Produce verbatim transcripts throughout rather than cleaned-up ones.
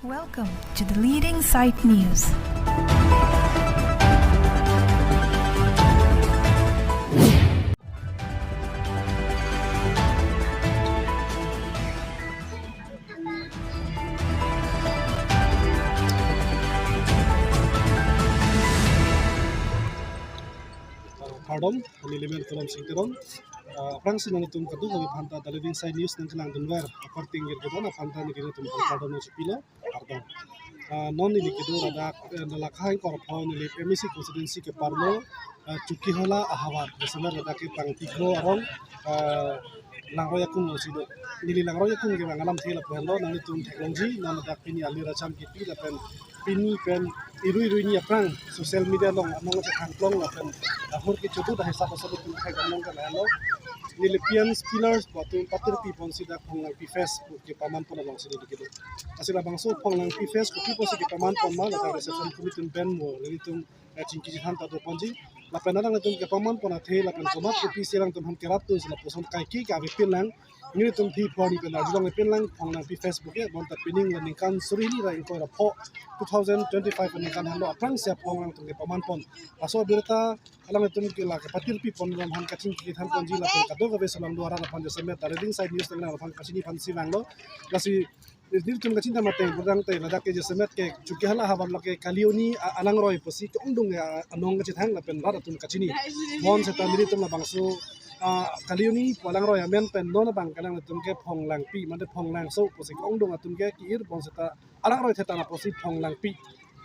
Welcome to the Leading Site News. Kardom, kami Limen Kolom Singterong. Ah, aphrangsi nangtum kadokave aphanta The Leading Site News nangkelang dunver aparting girgedon aphanta nelitum kardom nangchipilo, kardom. Ah, non neli kedo ladak, eh, Nalakha ingkoi ra pho Nilip M A C constituency keparlo, ah, Chokihola ahavar, jasemet ladak ke Pangtiklo arong, ah, Langroi akung alongsi do. Neli Langroi akung kevang alamthe lapu henlo, nanglitum theklongji, non ladak pini alir acham kipi lapen pini pen irui irui ni aphrang social media along anong chethangklong lapen ahur kechodu dah hisap asal tum thek anong kan henlo. Neli pians pillars pu atum patirpi ponsi dak Phonglangpi Fest pu kepaman pon alongsi neli kedo. Lasi labangso Phonglangpi Fest kopi pusi kepaman pon ma, ladak reception committee pen mo nelitum, eh, chingki chethan ta do ponji. Lapen nanglitum kepaman pon athe lapen komat kopisi alangtum aphan kerap dunsi lapuson kaike kave pin lang. Nelitum phi phoni pen arjulong pin lang Phonglangpi Fest ke, bonta pining la ningkan suri hini ra ingkoi ra pho two thousand twenty-five aningkan henlo aphrangsi aphong alangtum kepaman pon. Laso abirta alangtum ke la kepatirpi pon ram aphan kachingki chethan ponji lapen kadokave aso lang do arat aphan jasemet The Leading Site News nang aphan kachini aphansi vanglo. Lasi nelitum kachinta mate pudang te ladak ke jasemet ke Chokihola ahavar lake Kalioni a-, Alangroi pusi ke-ongdung ya anong kachethang lapen rat atum kachini. Bonseta nelitum labangso, ah, Kalioni pu Alangroi amen pen non abang ke nangtum ke Phonglangpi, mate Phonglangso pusi ke-ongdung atum ke ki-ir, bonseta Alangroi thetan apotsi Phonglangpi,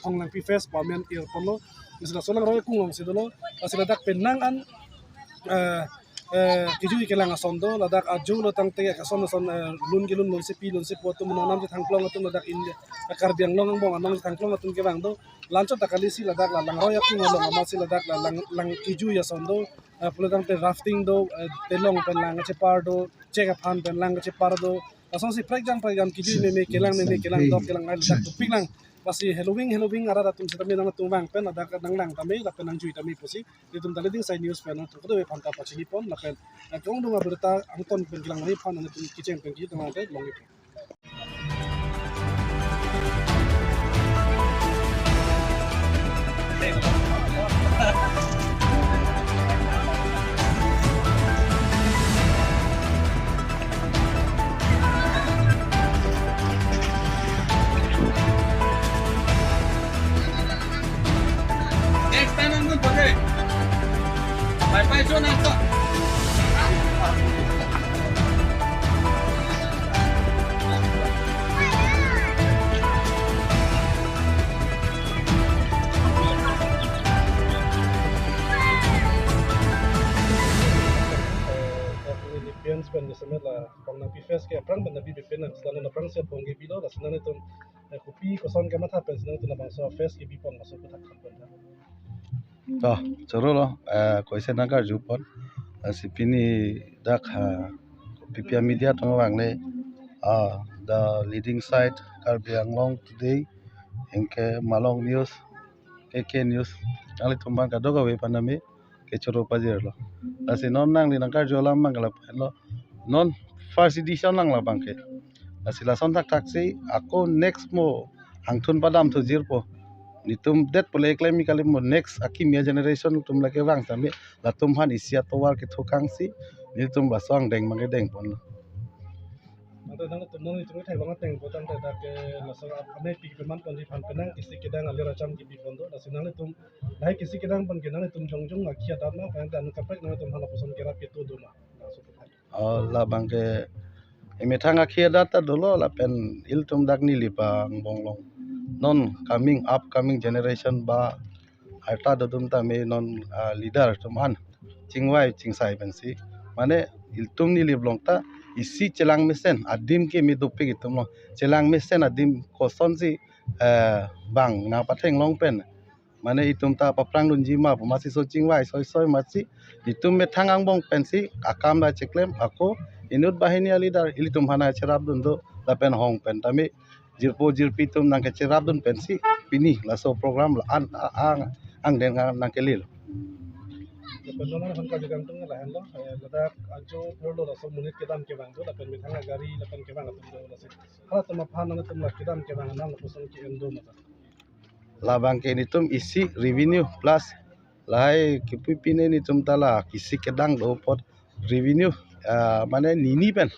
Phonglangpi Fest pu amen ir ponlo. Lasi laso Langroi akung alongsi dolo. Lasi ladak penang an, eh, eh, kejui kelang ason do, ladak ajo lo tangte ason ason, eh, lun kelun, lunsepi lunsepo atum, nongnam chethangklong atum ladak in, eh, Karbi Anglong angbong anong chethangklong atum kevang do. Lanchot ta kalisi ladak la Langroi akung along amatsi ladak la lang, lang kejui ason do, eh, pulo tangte rafting do, eh, telong pen lang kachepar do, chek aphan pen lang kachepar do. Lasonsi prekjam prekjam kejui meme kelang, meme kelang dok kelang ai ladak dopik lang. Lasi heloving heloving arat atum sitame nangtum vang pen ladak nanglang tame lapen nangjui tame pusi nelitum The Leading Site News pen nangtum kadokave aphanta pachini pon lapen, eh, ke-ongdung abirta angton pen kelang mani aphan nangtum kecheng pen kejut nang ante long ipon. Next time I'm going to forget. Bye bye, John. Eh, eh, Philippines pen jasemet la Phonglangpi Fest ke aphrang pen nabi bipin nang selalu aphrangsi aphong kepilo, lasi nanglitum, eh, kopi koson kematha pensi nangtum labangso fest kebi pon laso aphuthak than pon tha. To, choro lo, eh, koise nangkarju pon. Eh, si pini dak ha, P P I media atum vangle, ah, The Leading Site Karbi Anglong Today, anke Malong News, K K News, nanglitum aphan kadokave aphan nami kechoro pajirlo. Lasi non nangli nangkarju alam abang ke lapu henlo. Non first edition lang labang ke. Lasi lason thakthaksi ako next mo hangthun padam thujirpo. Netum det pule klem kali mo next akimi a-generation atum lake vang tame latum aphan isi atovar kethukangsi netum laso angdeng abang ke deng ponlo. Mate nangtum nangtum theklong ateng potang te dak ke laso ap-, ame pi keman ponji aphan penang kisi kedang alir acham kebi pon do, lasi nangtum lahai kisi kedang pen ke nangtum jongjong akhi adat ma, pen ta nang kaprek nangtum aphan lapuson kerap ketu do ma. Laso aphuthak. Oh, labang ke emethang akhi adat ta dolo lapen ilitum dak Nilip angbong along. Non coming, upcoming generation ba arta dodun tame non, ah, leader atum an chingvai chingsai pensi. Mane ilitum Nilip along ta isi chelang mesen adim keme dopik itum lo. Chelang mesen adim kosonsi, eh, bang nangpatheng long pen. Mane itum ta paphrang dunji ma pu amatsi so chingvai soi soi amatsi itum methang angbong pensi akam ta cheklem ako inut banghini a-leader ilitum aphan cherap dun do lapen hong pen tame jirpo jirpi atum nangkecherap dun pensi pini laso program la an, a-, ang, angdeng nangkelelo. Lapen non aphan kajutang tung lahenlo, eh, ladak ajo phurlo laso monit kedam kevang do, lapen methang agari lapen kevang atum do lasi. Halatum aphan nangtum la kedam kevang anam lapuson ke-en do mata. Labang ke nelitum isi revenue plus lahai kipi pine nelitum ta la isi kedang do apot revenue, ah, mane nini pen,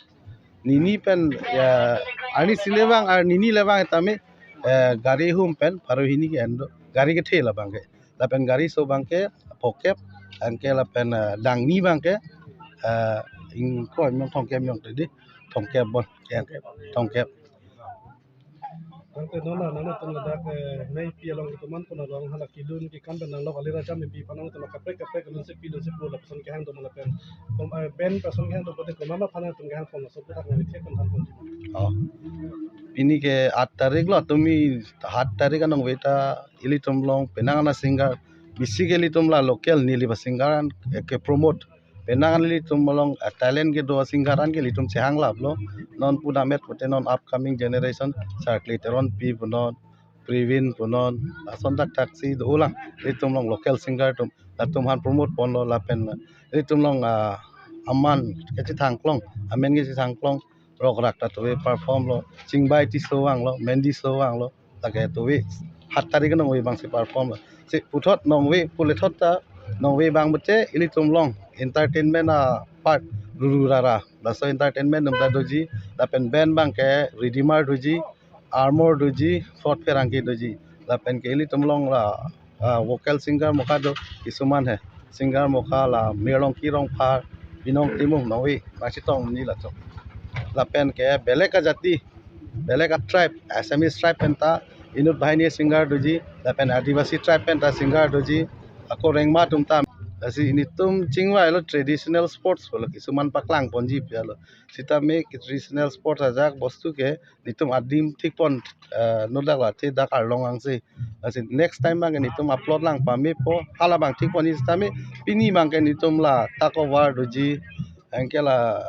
nini pen, ya, arnisi le vang, arnisi le vang tame, eh, gari hum pen pharo hini ke-en do, gari kethe labang ke. Lapen gari so abang ke phokep, anke lapen, eh, dangni abang ke, eh, ingkoi miyong, thomkep miyong tadi, thomkep bon, ya, thomkep. Tangte non la nangtum ladak, eh, mei pi along itum an pun along hala kedun kekan pen nanglok alira jam pi panang itum kaprek kaprek alun si pi alun si pu lapuson kehang do ma lapen. Kom, eh, pen lapuson kehang do pute komat ma aphan nangtum kehang pon laso aputhak nangli thek pon than pon. Oh. Pini ke aat tarik lo, tumi aat tarik anong veta ilitum along penang ana singer, bisi ke ilitum la local Nilip asinger an, eh, ke-promote. Penang ilitum along, eh, talent kedo asinger an ke ilitum chehang laplo. Non pudamdet pute non upcoming generation, Sarkli Teronpi punon, Previn punon, ason thakthak si dolang. Ilitum along local singer atum, latum aphan promote ponlo lapen, eh, ilitum along, ah, aman kechethang klong, amen kechethang klong, Rokrak ta tove perform lo, Chingbai Tisso vanglo, Mandy Tisso vanglo, lake tove aat tarik anong ve abang si perform lo. Si puthot nong ve, pule thot ta nong ve abang pute ilitum along entertainment apart ruru rara. Laso entertainment atum ta doji, lapen band abang ke Redeemer doji, Armor doji, Fort Pherangke doji. Lapen ke ilitum along la, ah, vocal singer mokha do, kisuman he. Singer mokha la Mirlongki Rongphar, Binong Timung nong ve, nangchetong ni latum. Lapen ke belek ajati, belek a-tribe, Assamese tribe pen ta inut banghini singer doji, lapen Adivasi tribe pen ta singer doji, ako Rengma atum ta. Lasi nelitum chingvailo traditional sports pulo kisuman paklang ponji pi alo. Sitame ke traditional sports ajak bostu ke nelitum adim thik pon, eh, nodak la athe dak arlong angse. Lasi next time abang ke nelitum upload lang pamepo, hala abang thik pon sitame pini abang ke nelitum la tug of war doji, anke la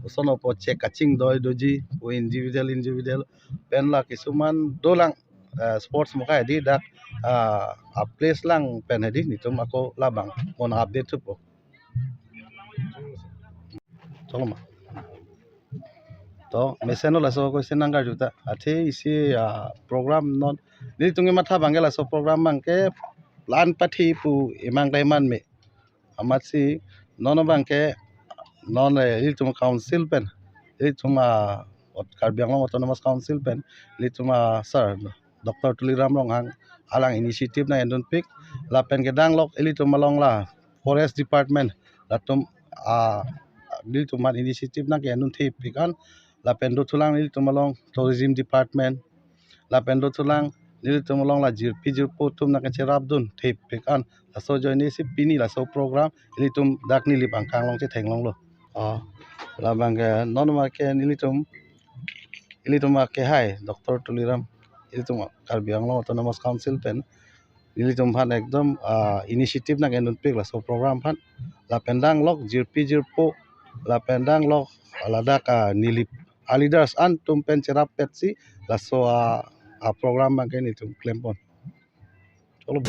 osono po chek kachingdoi doji, po individual individual pen la kisuman dolang, eh, sports mokha hedi dak, ah, a-place lang pen hedi nelitum ako labang mon update thupo. Cholo ma. To, mesen lo laso ko isi nangkarju ta. Athe isi, ah, program non. Nelitum kematha abang ke laso program abang ke plan pathe pu imang ta iman me. Amatsi non abang ke non, eh, ilitum council pen, ilitum, ah, ot-, Karbi Anglong Autonomous Council pen, ilitum, ah, sir, Doctor Tuliram Ronghang, alang initiative nang-endunpik, lapen kedang lok ilitum along la forest department, latum, ah, ilitum aphan initiative nang ke-endun thepik an, lapen dothulang ilitum along tourism department, lapen dothulang nelitum along la jirpi jirpo atum nang kecherapdun thepik an. Laso ajoine si pini laso program ilitum dak Nilip angkang along chetheklonglo. Oh, labang ke non ma ke nelitum, ilitum ma ke hai Doctor Tuliram, ilitum Karbi Anglong Autonomous Council pen ilitum aphan ekdom, ah, initiative nang-endunpik laso program aphan. Lapen dang lok jirpi jirpo, lapen dang lok ladak, ah, Nilip a-leaders an atum pen cherap petsi laso, ah, ah, program abang ke nelitum klempon. Cholo.